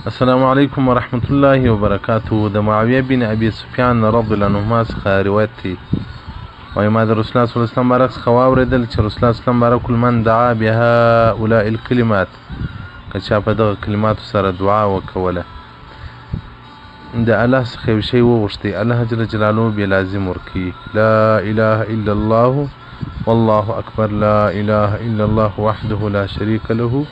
السلام علیکم ورحمت الله وبرکاته. د معاویه بن ابي سفیان رضی الله عنهما څخه روایت دی، وایي ما د رسول الله صلی الله علیه وسلم مبارک څخه واورېدل چې رسول الله صلی الله علیه وسلم مبارک من دعا بهؤلاء الکلمات، که چا په دغه کلماتو سره دعا وکوله، د الله څخه یو شی وغوښتی، الله جل جلاله به لازم ورکوي. لا اله الا الله والله اکبر، لا اله الا الله وحده لا شریک له،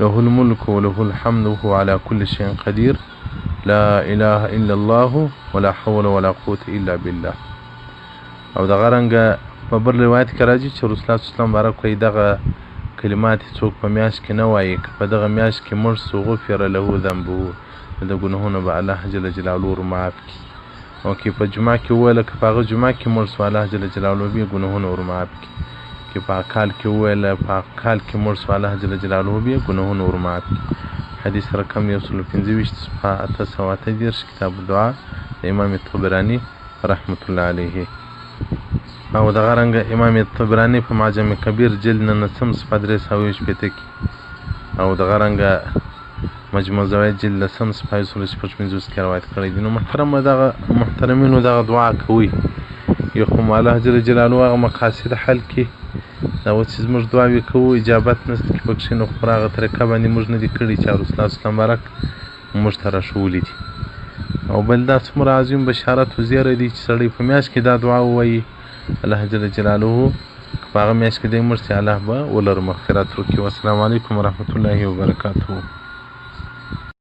له الملك وله الحمد وهو على كل شيء قدير، لا اله الا الله ولا حول ولا قوة الا بالله. او دغه رنګه په بل روایت کې راځي چې رسول الله صلی الله علیه وسلم مبارک وایي دغه کلمات څوک په میاشت کې نه وایي، که په دغه میاشت کې مړ سو غفر له ذنبه، د ګناهونو به الله جل جلاله ور معاف کړي. او که په جمعه کې وویله، که په هغه جمعه کې مړ سو الله جل جلاله به ګناهونه ور معاف کړي. که په کال کې وویله، په کال کې مړ سو الله جل جلاله به ګناهونه ور معاف کړي. حدیث رقم 125، صفحه 838، کتاب الدعاء د امام طبراني رحمت الله علیه. او دغه رنګه امام طبراني په معجم کبیر جلد 19، صفحه 361 کې، او دغه رنګه مجموع زواید جلد 10، صفحه 156 کې روایت کړی دی. نو محترم دغه محترمینو دغه دعا کوئ، یو خو مو الله جل جلاله هغه مقاصد حل کړي. دا اوس چې زموږ دعاوې کوو اجابت نشته کې پکښې، نو خو پر هغه طریقه باندې موږ نه دي کړي چې رسول الله صلی الله علیه وسلم مبارک موږ ته راښوولي دي. او بل دا څومره عظیم بشارت و زیری دی چې سړی په میاشت کې دا دعا ووایي، الله جل جلاله که په هغه میاشت کې دی مړ شي الله به ولر مغفرت وکړي. والسلام علیکم ورحمت الله وبرکاته.